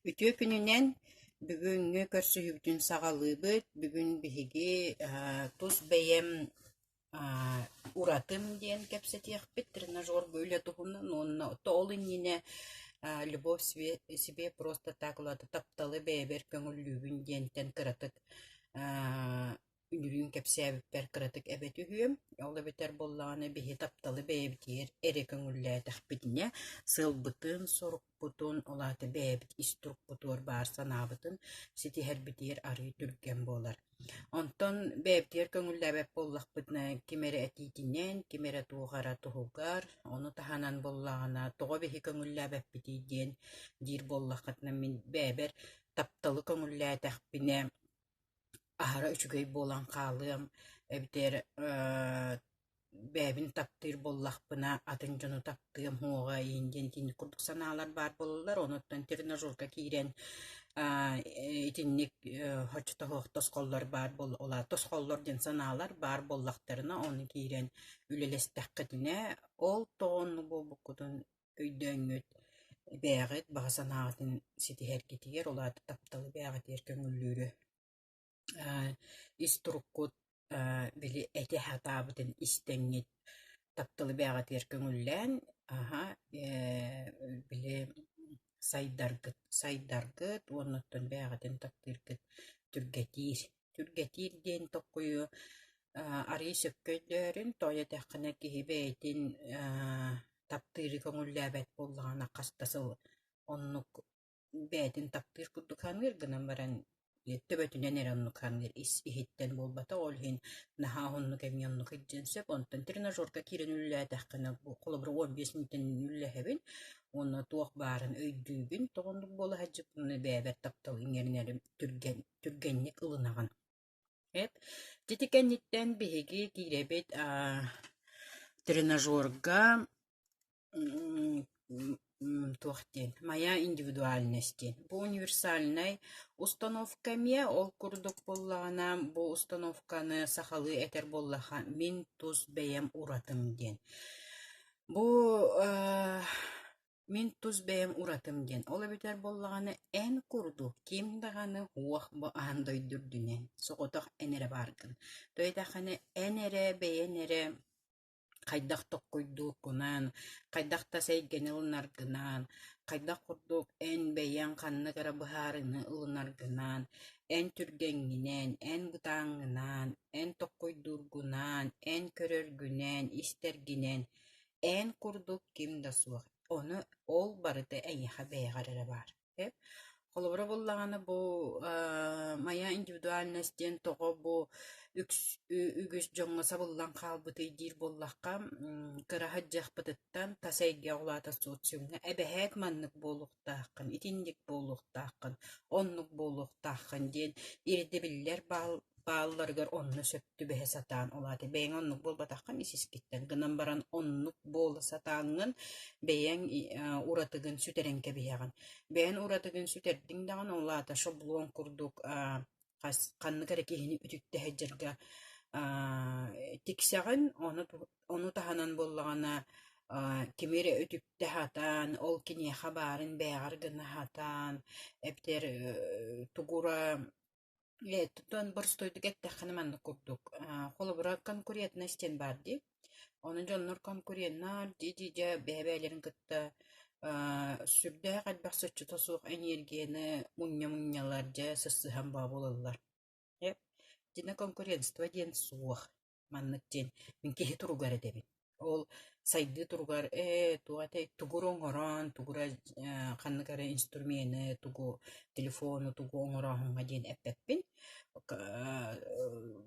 Үтүө күнүнэн бүгүҥҥү көрсүһүүбүтүн саҕалыыбыт. Бүгүн биһиги тус бэйэм уратым диэн кэпсэтиэхпит тренажерга үлэ туһунан уонна ол иннинэ любовь себе просто так тапталы бэйэбэр көҥүллүүбүн диэнтэн кыратык Үнүрүүн кэпсээбиппэр кыратык эбэ түһүөм, ол эбэтэр буоллаҕына биһи тапталы бэйэбитигэр эрэ көҥүллээтэхпитинэ, сыалбытын-сорукпутун, ол аата бэйэбит ис турукпутугар баар санаабытын ситиһэрбитигэр арыый түргэн буолар. Онтон бэйэбитигэр көҥүллээбэт буоллахпытына, ким эрэ этиитинэн, ким эрэ туох эрэ туһугар, ону таһынан буоллаҕына, тоҕо биһи көҥүллээбэппитий диэн диир буоллаххытына, мин бэйэбэр тапталы көҥүллээтэхпинэ аһара үчүгэй буолан хаалыам эбэтэр бэйэбин таптыыр буоллахпына атын дьону таптыам суоҕа иин диэн итинник курдук санаалар баар буолаллар. Онуттан тренажерга киирэн итинник оччотооҕу тосхоллор баар буол тосхоллор диэн санаалар баар буоллахтарына ону киирэн үлэлэстэххитинэ ол тоҕо оннук буолбуккутун өйдөөҥҥүт бэйэҕит баҕа санааҕытын ситиһэргитигэр, ол аата тапталы бэйэҕитигэр көҥүллүүрү ис туруккут били этэ сатаабытын истэҥҥит тапталы бэйэҕитигэр көҥүллээн аһа били сайдаргыт сайдаргыт уонна оттон бэйэҕитин таптыыргыт түргэтиир. Түргэтиир диэн толкуйу арыый сөпкө өйдөөрүн, тоҕо диэтэххинэ киһи бэйэтин таптыыры көҥүллээбэт буоллаҕына хас да сыл оннук бэйэтин таптыыр курдук саныыр гынан баран төбөтүнэн эрэ оннук саныыр ис иһиттэн буолбатах ол иһин наһаа уһуннук эмиэ оннук илдьэн сөп онтон тренажерга киирэн үлэлээтэххинэ холобура 15 мүнүүтэн үлэлэһэбин уонна туох баарын өйдүүбүн тоҕо оннук буола сылдьыбытын бэйэбэр таптал иҥэринэрим түргэн түргэнник ылынаҕын Эп Ити кэнниттэн биһиги киирэбит тренажерга туох диэн «Моя индивидуальность» диэн. Бу универсальнай установка эмиэ ол курдук буоллаҕына бу установканы сахалыы этэр буоллахха «Мин тус бэйэм уратым» диэн. Бу Мин тус бэйэм уратым диэн, ол эбэтэр буоллаҕына эн курдук ким даҕаны уох бу аан дойду үрдүнэн соҕотох эн эрэ бааргын. Тоҕо диэтэххинэ эн эрэ бэйэн эрэ хайдах токкуйдуургунан, хайдах тас эйгэни ылынаргынан, хайдах курдук эн бэйэҥ ханнык эрэ быһаарыыны ылынаргынан, эн түргэҥҥинэн, эн бытааҥҥынан, эн токкуйдуургунан, эн көрөргүнэн, истэргинэн Эн курдук ким да суох, ону ол барыта эйиэхэ бэйэҕэр эрэ баар Холобура буоллаҕына бу моя индивидуальность диэн тоҕо бу үгүс дьоҥҥо сабыллан хаалбытый диир буоллахха, кыра сылдьыахпытыттан тас эйгэ улаата социумҥа эбэһээт маннык буолуохтааххын, итинник буолуохтааххын, оннук буолуохтааххын диэн ирдэбиллэр баал баалларыгар онно сөп түбэһэ сатаан, ол аата бэйэҥ оннук буолбатаххын ис-искиттэн гынан баран оннук буола сатааҥҥын бэйэҥ уратыгын сүтэрэн кэбиһэҕин. Бэйэҥ уратыгын сүтэрдиҥ даҕаны ол аата шаблон курдук хас ханнык эрэ киһини үтүктэ сылдьарга тиксэҕин, ону ону таһынан буоллаҕына кими эрэ үтүктэ сатаан, ол киниэхэ баарын бэйэҕэр гына сатаан, эбэтэр тугура Тутан боростуойдук эттэххинэ маннык курдук, холобура, конкурентность диэн баар дии. Ону дьоннор конкуреннаан дии-дии дьэ бэйэ-бэйэлэрин кытта сүрдээх элбэх соччото суох энергияны мунньа-мунньалар дьэ сыссыһан баа буолаллар. Итиннэ конкурентство диэн суох. Маннык диэн мин киһи туругар этэбин. Ол сайдыы туругар ээ туох этэй тугу эрэ оҥорон, тугу эрэ ханнык эрэ инструмены, тугу телефону тугу оҥорооһуҥҥа диэн эппэппин.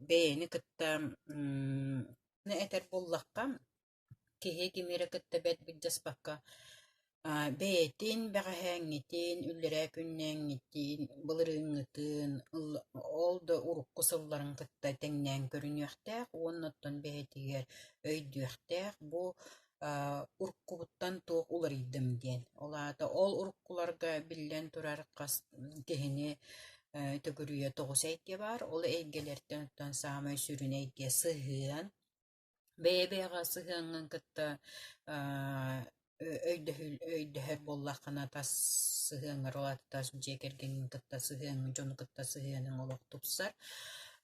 Бэйэни кытта этэр буоллахха Киһи кими эрэ кытта бэрт былдьаспакка бэйэтин бэҕэһээҥҥитин, үллэрээ күннээҥҥитин, былырыыҥҥытын, ол да урукку сылларын кытта тэҥнээн көрүнүөхтээх уонна оттон бэйэтигэр өйдүөхтээх бу уруккубуттан туох уларыйдым диэн. Ол аата ол уруккуларга биллэн турар хас киһини төгүрүйэ тоҕус эйгэ баар. Ол эйгэлэртэн оттон саамай сүрүн эйгэ сыһыан. Бэйэ-бэйэҕэ сыһыаҥҥын кытта Өйдөһөр буоллаххына тас сыһыаҥҥар ол аата тас дьиэ кэргэҥҥин кытта сыһыаҥ, дьону кытта сыһыаныҥ олох тупсар.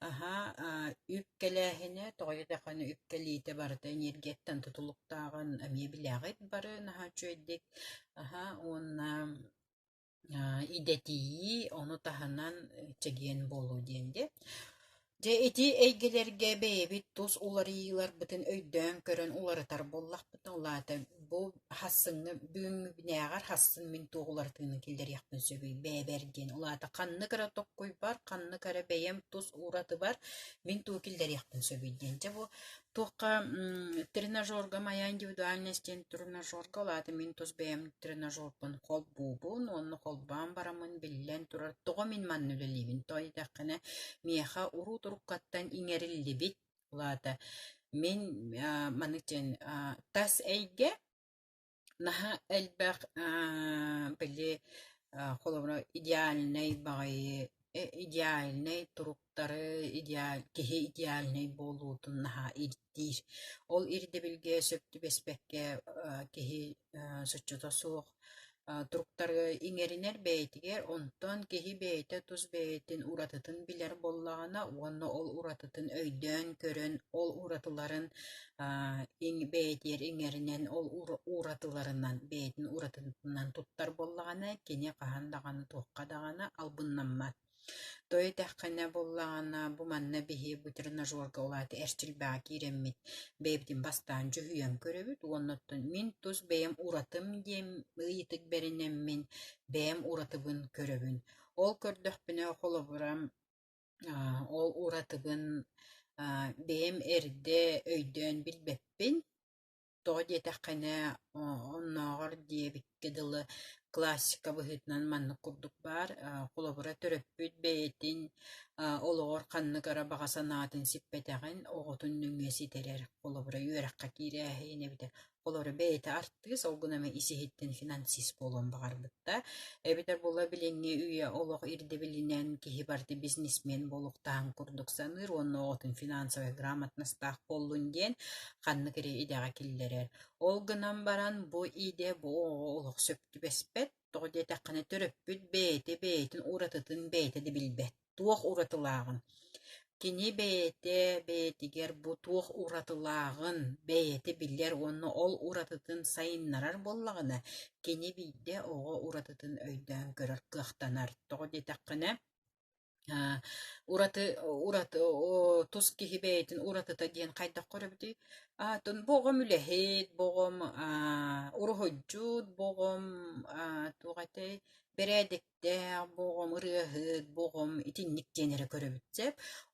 Аһаа, үп кэлээһинэ, тоҕо диэтэххинэ үп кэлиитэ барыта эниэргияттан тутулуктааҕын эмиэ билэҕит бары наһаа үчүгэйдик. Аһаа уонна идэтийии, ону таһынан чэгиэн буолуу диэн дии. Дьэ ити эйгэлэргэ бэйэбит тус уларыйыыларбытын өйдөөн көрөн уларытар буоллахпытына, ол аата бу хассыҥҥы бүгүҥҥүбүнээҕэр хассын мин туох уларытыыны киллэриэхпин сөбүй бэйэбэр диэн. Ол аата ханнык эрэ токкуйбар, ханнык эрэ бэйэм тус уратыбар мин тугу киллэриэхпин сөбүй диэн. Дьэ бу Туохха тренажерга моя индивидуальность диэн тренажерга ол аата мин тус бэйэм тренажербун холбуубун уонна холбоон бараммын биллэн турар тоҕо мин манна үлэлиибин тоҕо диэтэххинэ миэхэ уруу-туруккаттан иҥэриллибит ол аата мин маннык диэн тас эйгэ Наһаа элбэх били холобура идеальнай баҕайы идеальнай туруктары киһи идеальнай буолуутун наһаа ирдиир. Ол ирдэбилгэ сөп түбэспэккэ киһи соччото суох туруктары иҥэринэр бэйэтигэр, онтон киһи бэйэтэ тус бэйэтин уратытын билэр буоллаҕына уонна ол уратытын өйдөөн көрөн, ол уратыларын бэйэтигэр иҥэринэн ол уратыларынан бэйэтин уратытынан туттар буоллаҕына, кини хаһан даҕаны туохха даҕаны албыннаммат. Тоҕо диэтэххинэ буоллаҕына, бу манна биһи бу тренажерга ол аата эрчилбэҕэ киирэммит бэйэбитин бастаан дьүһүйэн көрөбүт уонна оттон мин тус бэйэм уратым диэн ыйытык бэринэммин бэйэм уратыбын көрөбүн. Ол көрдөхпүнэ холобура ол уратыбын бэйэм эрдэ өйдөөн билбэппин. Тоҕо диэтэххинэ, оннооҕор диэбиккэ дылы классика быһыытынан маннык курдук баар. Холобура, төрөппүт бэйэтин олоҕор ханнык эрэ баҕа санаатын сиппэтэҕин оҕотун нөҥүө ситэрэр. Холобура, үөрэххэ киирээһин эбэтэр Холобура, бэйэтэ артыыс, ол гынан ис-иһиттэн финансист буолуон баҕарбыт да, эбэтэр буолла билиҥҥи үйэ олох ирдэбилинэн киһи барыта бизнесмен буолуохтааҕын курдук саныыр уонна оҕотун финансовай грамотностаах буоллун диэн ханнык эрэ идэҕэ киллэрэр. Ол гынан баран бу идэ бу оҕоҕо олох сөп түбэспэт. Тоҕо диэтэххинэ төрөппүт бэйэтэ бэйэтин уратытын бэйэтэ да билбэт. Туох уратылааҕын. Кини бэйэтэ бэйэтигэр бу туох уратылааҕын бэйэтэ билэр уонна ол уратытын сайыннарар буоллаҕына, кини биирдэ оҕо уратытын өйдөөн көрөр кыахтанар. Тоҕо диэтэххинэ, ураты ураты тус киһи бэйэтин уратыта диэн хайдах көрөбүтүй? Аатын бу оҕом үлэһит, бу оҕом уруһуйдьут, бу оҕом туох этэй, бэрээдэк Дээх, бу оҕом ырыаһыт, бу оҕом итинник диэн эрэ көрөбүт сөп.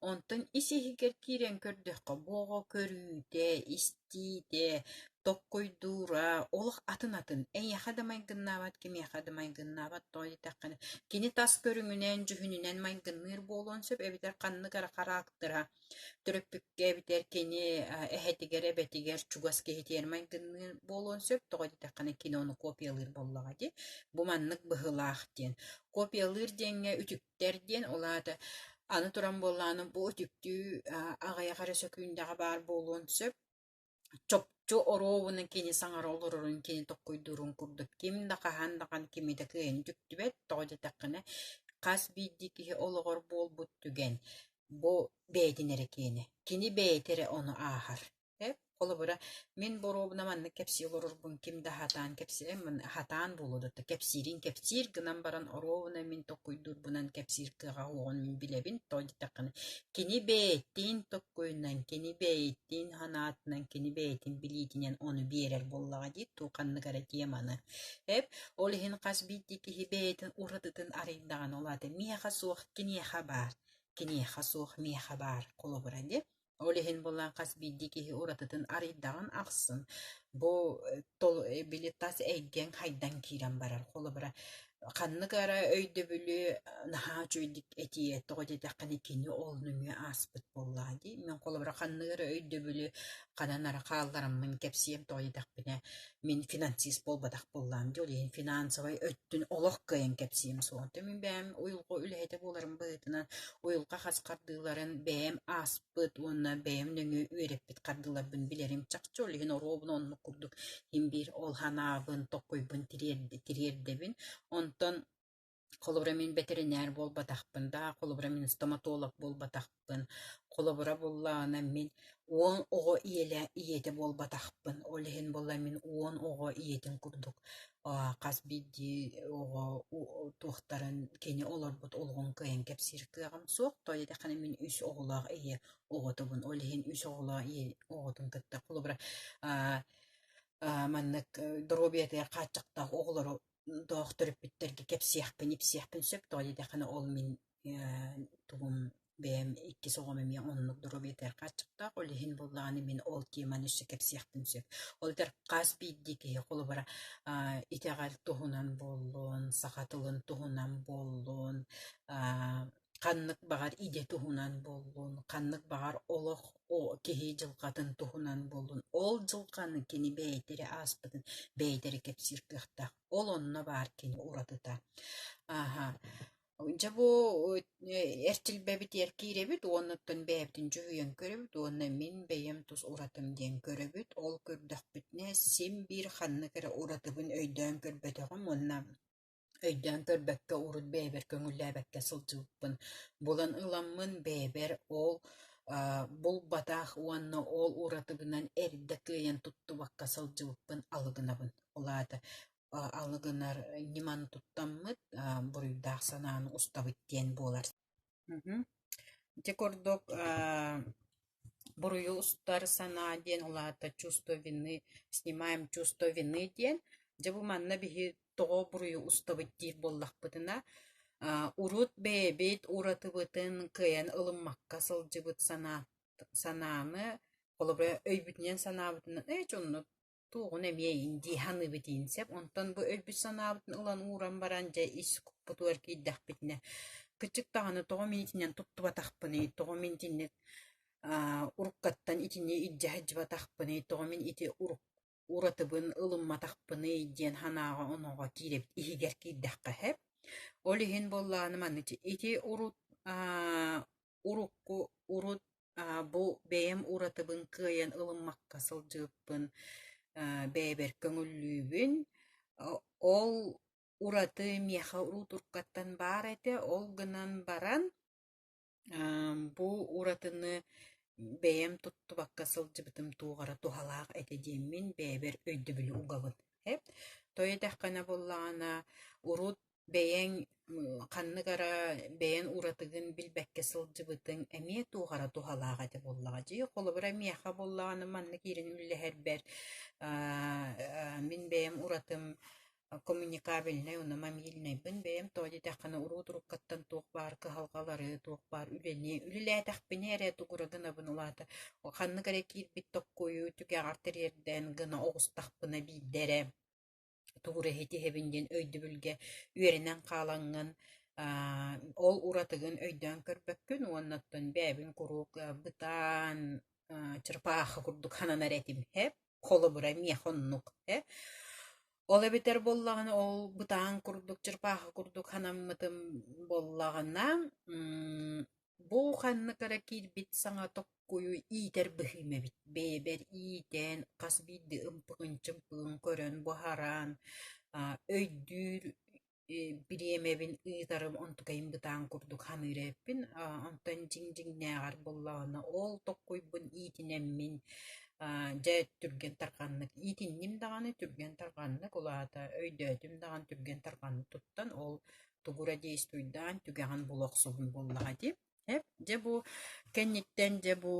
Онтон ис-иһигэр киирэн көрдөххө, бу оҕо көрүүтэ, истиитэ, токкуйдуура олох атын-атын. Эйиэхэ да майгыннаабат, кимиэхэ да майгыннаабат. Тоҕо диэтэххинэ, кини тас көрүҥүнэн, дьүһүнүнэн майгынныыр буолуон сөп эбэтэр ханнык эрэ хараактыра төрөппүккэ эбэтэр кини эһэтигэр, эбэтигэр чугас киһитигэр майгынныыр буолуон сөп. Тоҕо диэтэххинэ, кини ону копиялыыр буоллаҕа дии. Бу маннык быһыылаах диэн. Копиялыыр диэҥҥэ үтүктэр диэн, ол аата аны туран буоллаҕына бу үтүктүү аҕыйах эрэ сөкүүндэҕэ баар буолуон сөп. Чопчу оруобуна кини саҥара олорорун, кини токкуйдуурун курдук ким да хаһан даҕаны кими да кыайан үтүктүбэт. Тоҕо диэтэххинэ, хас биирдии киһи олоҕор буолбут түгэн бу бэйэтин эрэ киэнэ. Кини бэйэтэ эрэ ону ааһар. Холобура, мин боруобуна маннык кэпсии олорорбун ким да сатаан кэпсиир, сатаан буолуо да кэпсиирин кэпсиир гынан баран оруобуна мин токкуйдуурбунан кэпсиир кыаҕа суоҕун мин билэбин. Тоҕо диэтэххинэ, кини бэйэтин токкуйунан, кини бэйэтин санаатынан, кини бэйэтин билиитинэн ону биэрэр буоллаҕа дии, туох ханнык эрэ теманы. Эп, ол иһин хас биирдии киһи бэйэтин уратытын арыйдаҕына, ол аата миэхэ суох киниэхэ баар, киниэхэ суох миэхэ баар холобура дии. Ол иһин буоллаан хас биирдии киһи уратытын арыйдаҕын ахсын бу били тас эйгэҥ хайдан киирэн барар. Холобура, Ханнык эрэ өйдөбүлү наһаа үчүгэйдик этиэ, тоҕо диэтэххинэ кини ол нөҥүө ааспыт буоллаҕа дии. Мин холобура ханнык эрэ өйдөбүлү ханан эрэ хааллараммын кэпсиэм, тоҕо диэтэхпинэ мин финансист буолбатах буоллаҕым дии, ол иһин финансовай өттүн олох кыайан кэпсиэм суоҕа. Оттон мин бэйэм уйулҕа үлэһитэ буоларым быһыытынан уйулҕа хас хардыыларын бэйэм ааспыт уонна бэйэм нөҥүө үөрэппит хардыыларбын билэрим чахчы, ол иһин оруобуна оннук курдук Син биир ол санаабын, токкуйбун тириэрдэбин. Онтон холобура мин бэтэринээр буолбатахпын да, холобура мин стоматолог буолбатахпын, холобура буоллаҕына мин 10 оҕо ийэтэ буолбатахпын. Ол иһин буолла мин 10 оҕо ийэтин курдук хас биирдии оҕо туохтарын кини олорбут олоҕун кыайан кэпсиир кыаҕым суох. Тоҕо диэтэххинэ мин үс оҕолоох ийэ оҕотобун. Ол иһин үс оҕолоох ийэ оҕотун кытта холобура маннык доруобуйатыгар хааччахтаах оҕолору доох төрөппүттэргэ кэпсиэхпин, ипсиэхпин сөп. Тоҕо диэтэххинэ ол мин тугум бэйэм иккис оҕом эмиэ оннук доруобуйатыгар хааччахтаах. Ол иһин буоллаҕына мин ол теманы өссө кэпсиэхпин сөп. Ол иһигэр хас биирдии киһи холобура итэҕэл туһунан буоллун, саха тылын туһунан буоллун, ханнык баҕар идэ туһунан буоллун, ханнык баҕар олох киһи дьылҕатын туһунан буоллун, ол дьылҕаны кини бэйэтэ эрэ ааспытын бэйэтэ эрэ кэпсиир кыахтаах. Ол онно баар кини уратыта. Ааһа. Дьэ бу эрчилбэбитигэр киирэбит уонна оттон бэйэбитин дьүһүйэн көрөбүт уонна мин бэйэм тус уратым диэн көрөбүт. Ол көрдөхпүтүнэ син биир ханнык эрэ уратыбын өйдөөн көрбөтөҕүм уонна өйдөөн көрбөккө урут бэйэбэр көҥүллээбэккэ сылдьыбыппын булан ыламмын бэйэбэр ол булбатах уонна ол уратыбынан эрдэ кыайан туттубакка сылдьыбыппын алы гынабын. Ол аата алы гынар ньыманы туттаммыт буруйдаах санааны устабыт диэн буолар. Ити курдук буруйу устар санаа диэн ол аата чувство вины, снимаем чувство вины диэн. Дьэ бу манна биһи тоҕо буруйу устабыт диир буоллахпытына, урут бэйэбит уратыбытын кыайан ылыммакка сылдьыбыт санаа санааны холобура өйбүтүнэн санаабытынан ээ дьэ оннук Туоҕун эмиэ дии саныыбыт иин сөп. Онтон бу өлбүт санаабытын ылан ууран баран, дьэ, ис куппутугар киирдэхпитинэ, кырдьык даҕаны тоҕо мин итинэн туттубатахпыный, тоҕо мин итинник уруккаттан итини илдьэ сылдьыбатахпыный, тоҕо мин ити уратыбын ылымматахпыный диэн санааҕа-онооҕо киирэбит, иһигэр киирдэххэ сөп. Ол иһин буоллаҕына маннык ити урут урукку урут бу бэйэм уратыбын кыайан ылыммакка сылдьыбыппын бэйэбэр көҥүллүүбүн. Ол ураты миэхэ уруутуркаттан баар этэ, ол гынан баран бу уратыны бэйэм туттубакка сылдьыбытым туох эрэ туһалаах этэ диэммин бэйэбэр өйдөбүлү угабын. Тоҕо диэтэххинэ буоллаҕына урут Бэйэҥ ханнык эрэ бэйэҥ уратыгын билбэккэ сылдьыбытыҥ эмиэ туох эрэ туһалаах этэ буоллаҕа дии. Холобура, миэхэ буоллаҕына манна киирэн үллэһэрбэр мин бэйэм уратым коммуникабельнай уонна мобильнайбын. Бэйэм тоҕо диэтэххинэ уруут-уруккаттан туох баар кыһалҕалары, туох баар үлэни үлэлээтэхпинэ эрэ тугу эрэ гынабын ол аата ханнык эрэ киирбит токкуйу түгэҕэр тириэрдэн гына оҕустахпына биирдэ эрэ тугу эрэ иһитиһэбин диэн өйдөбүлгэ үөрэнэн хаалаҥҥын ол уратыгын өйдөөн көрбөккүн уонна оттон бэйэбин куруук бытаан чырпаахы курдук сананар этим һэ холобура миэхэ оннук һэ ол эбэтэр буоллаҕына ол бытаан курдук чырпаахы курдук санаммытым буоллаҕына бу ханнык эрэ киирбит саҥа токкуйу иитэр быһыым эбит. Бэйэбэр иитэн, хас биирдии ымпыгын-чымпыгын көрөн, буһаран, өйдүүр бириэмэбин ыытарым онтукайым бытаан курдук саныыр эбиппин. Онтон дьиҥ-дьиҥнээҕэр буоллаҕына, ол токкуйбун иитинэммин, дьэ түргэн-тарҕаннык иитинним даҕаны, түргэн-тарҕаннык, ол аата өйдөөтүм даҕаны түргэн-тарҕаннык туттан, ол тугу эрэ действуйдаан түгэҕин була охсобун буоллаҕа дии. Дьэ бу кэнниттэн дьэ бу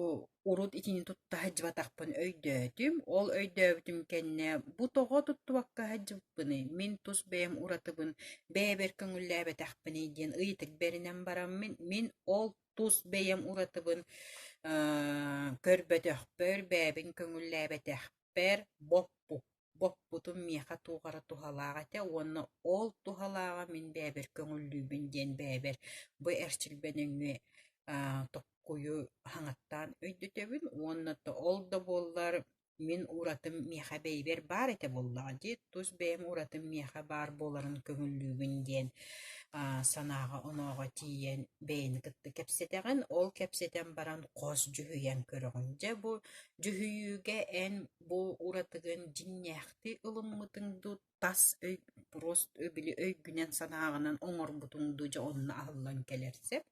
урут итини тутта сылдьыбатахпын өйдөөтүм. Ол өйдөөбүтүм кэннэ бу тоҕо туттубакка сылдьыбыппыный, мин тус бэйэм уратыбын бэйэбэр көҥүллээбэтэхпиний диэн ыйытык бэринэн бараммын, мин ол тус бэйэм уратыбын көрбөтөхпөр, бэйэбин көҥүллээбэтэхпэр боппуп. боппутум миэхэ туох эрэ туһалаах этэ уонна ол туһалааҕа мин бэйэбэр көҥүллүүбүн диэн бэйэбэр бу эрчилбэ нөҥүө токкуйу хаҥаттаан өйдөтөбүн уонна ол да буоллар мин уратым миэхэ бэйэбэр баар этэ буоллаҕа дии, тус бэйэм уратым миэхэ баар буоларын көҥүллүүбүн диэн санааҕа-онооҕо тиийэн бэйэни кытта кэпсэтэҕин, ол кэпсэтэн баран хос дьүһүйэн көрөҕүн. Дьэ бу дьүһүйүүгэ эн бу уратыгын дьиҥнээхтии ылыммытыҥ дуу, тас өй просто били өйгүнэн-санааҕынан оҥорбутуҥ дуу дьэ онно аһыллан кэлэр сөп.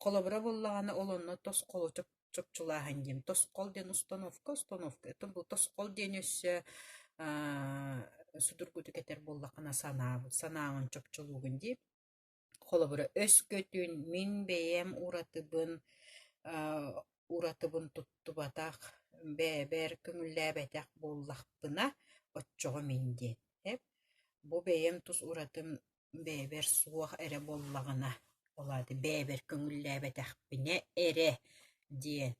Холобура буоллаҕына ол онно тосхолу чопчулааһын диэн. Тосхол диэн установка, установка. Это бу тосхол диэн өссө судургутук этэр буоллаххына санаабыт, санааҕын чопчулуугун дии. Холобура, өскөтүн мин бэйэм уратыбын уратыбын туттубатах, бэйэбэр көҥүллээбэтэх буоллахпына, оччоҕо мин диэн. Бу бэйэм тус уратым бэйэбэр суох эрэ буоллаҕына, ол аата бэйэбэр көҥүллээбэтэхпинэ эрэ диэн,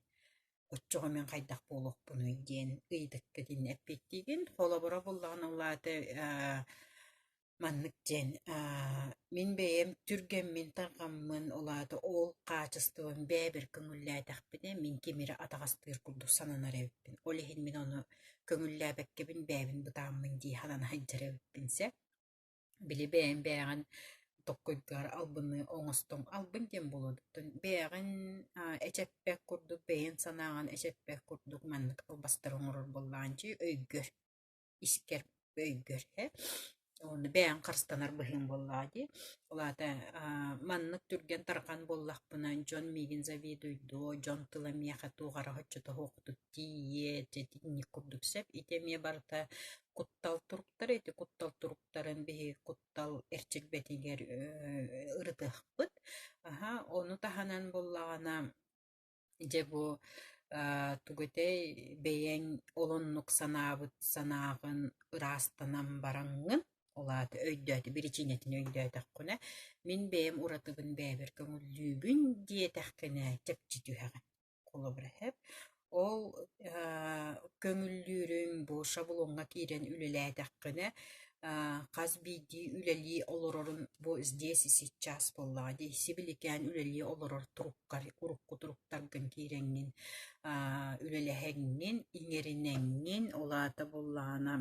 оччоҕо мин хайдах буолуохпунуй диэн ыйытыкка итиннэ эппиэттиигин. Холобура буоллаҕына, ол аата маннык диэн мин бэйэм түргэммин-тарҕаммын, ол аата ол хаачыстыбам бэйэбэр көҥүллээтэхпинэ, мин кими эрэ атаҕастыыр курдук сананар эбиппин. Ол иһин мин ону көҥүллээбэккэбин бэйэбин бытааммын дии санана сылдьар эбиппин сөп. Били бэйэҥ бэйэҕин токкуйгар албыны оҥостон албын диэн буолуо дуо, бэйэҕин эчэппэт курдук, бэйэҥ санааҕын эчэппэт курдук маннык албастары оҥорор буоллаҕын дии өйгөр, искэр өйгөр ээ. Уонна бэйэҥ харыстанар быһыыҥ буоллаҕа дии. Ол аата маннык түргэн-тарҕан буоллахпына дьон миигин завидуйдуо, дьон тыла миэхэ туох эрэ соччото суохтук тиийиэ, дьэ итинник курдук сөп. Ити эмиэ барыта куттал туруктар, ити куттал туруктарын биһиги куттал эрчилбэтигэр ырытыахпыт. Аһа, ону таһынан буоллаҕына, дьэ бу тугу этэй, бэйэҥ ол оннук санаабыт санааҕын ыраастанан бараҥҥын, ол аата өйдөөтө, биричиинэтин өйдөөтөххүнэ, мин бэйэм уратыбын бэйэбэр көҥүллүүбүн диэтэххинэ чэпчи түһэҕин. Холобура сөп. Ол көҥүллүүрүҥ бу шаблоҥҥа киирэн үлэлээтэххинэ, хас биирдии үлэлии олорорун бу здесь и сейчас буоллаҕа дии, сибиликээн үлэлии олорор туруккар, урукку туруктаргын киирэҥҥин үлэлэһэҥҥин, иҥэринэҥҥин, ол аата буоллаҕына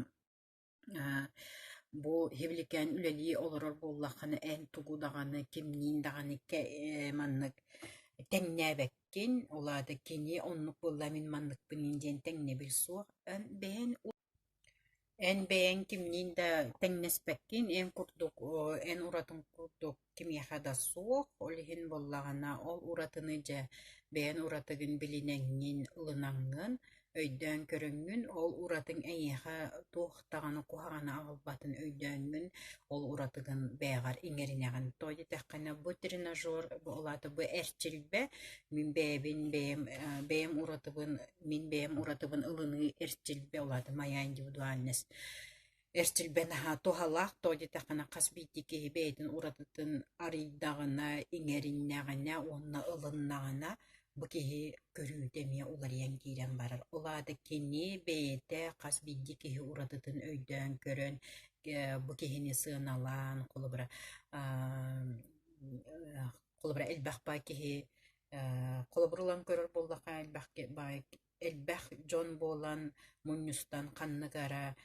бу иһибиликээн үлэлии олорор буоллаххына, эн тугу даҕаны, кимниин даҕаны маннык тэҥнээбэккин, ол аата кини оннук буолла, мин манныкпын диэн тэҥнэбил суох. Эн бэйэҥ эн бэйэҥ кимниин да тэҥнэспэккин, эн курдук эн уратыҥ курдук кимиэхэ да суох, ол иһин буоллаҕына ол уратыны дьэ бэйэн уратыгын билинэҥҥин, ылынаҥҥын, өйдөөн көрөҥҥүн, ол уратыҥ эйиэхэ туох даҕаны куһаҕаны аҕалбатын өйдөөҥҥүн, ол уратыгын бэйэҕэр иҥэринэҕин. Тоҕо диэтэххинэ, бу тренажер, бу ол аата бу эрчилбэ, мин бэйэбин бэйэм бэйэм уратыбын, мин бэйэм уратыбын ылыныы эрчилбэ, ол аата моя индивидуальность Эрчилбэ наһаа туһалаах, тоҕо диэтэххинэ хас биирдии киһи бэйэтин уратытын арыйдаҕына, иҥэриннэҕинэ уонна ылыннаҕына бу киһи көрүүтэ эмиэ уларыйан киирэн барар. Ол аата кини бэйэтэ хас биирдии киһи уратытын өйдөөн көрөн, бу киһини сыаналаан, холобура, холобура элбэх баай киһи холобур ылан көрөр буоллахха элбэх баай элбэх дьон буолан мунньустан ханнык эрэ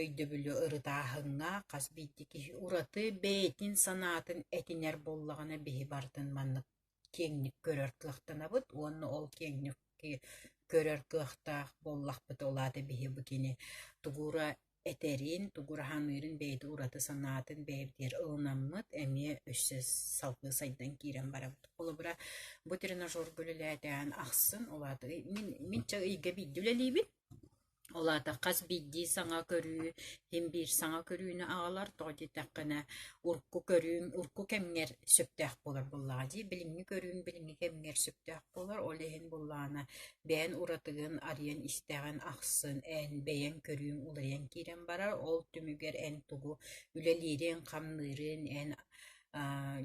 өйдөбүлү ырытааһыҥҥа хас биирдии киһи ураты бэйэтин санаатын этинэр буоллаҕына биһи барытын маннык киэҥник көрөр кыахтанабыт уонна ол киэҥник көрөр кыахтаах буоллахпыт ол аата биһи бу кини тугура этэрин, тугураһаныырын бэйэтэ ураты санаатын бэйэбитигэр ылынаммыт, эмиэ өссө салгыы сайдан киирэн барабыт. Холобура, бу тренажерга үлэлээтээн ахсын, ол аата мин, мин ча ыйга биирдэ үлэлиибин. Ол аата хас биирдии саҥа көрүү, син биир саҥа көрүүнү аҕалар, тоҕо диэтэххинэ, урукку көрүүм урукку кэмҥэр сөптөөх буолар буоллаҕа дии, билиҥҥи көрүүм билиҥҥи кэмҥэр сөптөөх буолар, ол иһин буоллаҕына Бэйэн уратыгын арыйан истэҕин ахсын эн бэйэҥ көрүүҥ уларыйан киирэн барар, ол түмүгэр эн тугу үлэлиириҥ-хамныырыҥ, эн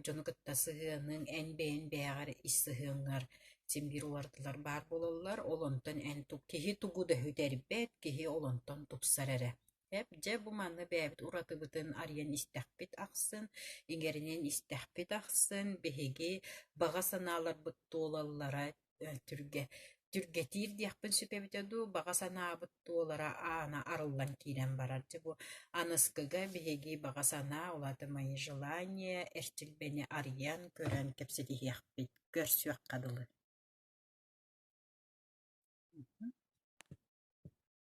дьону кытта сыһыаныҥ, эн бэйэҥ бэйэҕэр ис сыһыаҥҥар син биир уларытылар баар буолаллар, ол онтон эн киһи тугу да сүтэрбэт, киһи ол онтон тупсар эрэ. Дьэ, бу манна бэйэбит уратыбытын арыйан истэхпит ахсын, иҥэринэн истэхпит ахсын биһиги баҕа санааларбыт туолаллара түргэ түргэтиир диэхпин сөп эбитэ дуу, баҕа санаабыт туолара аана арыллан киирэн барар. Дьэ, бу аныскыга биһиги баҕа санаа, ол аата мои желания эрчилбэни арыйан, көрөн кэпсэтиһиэхпит, көрсүөххэ дылы.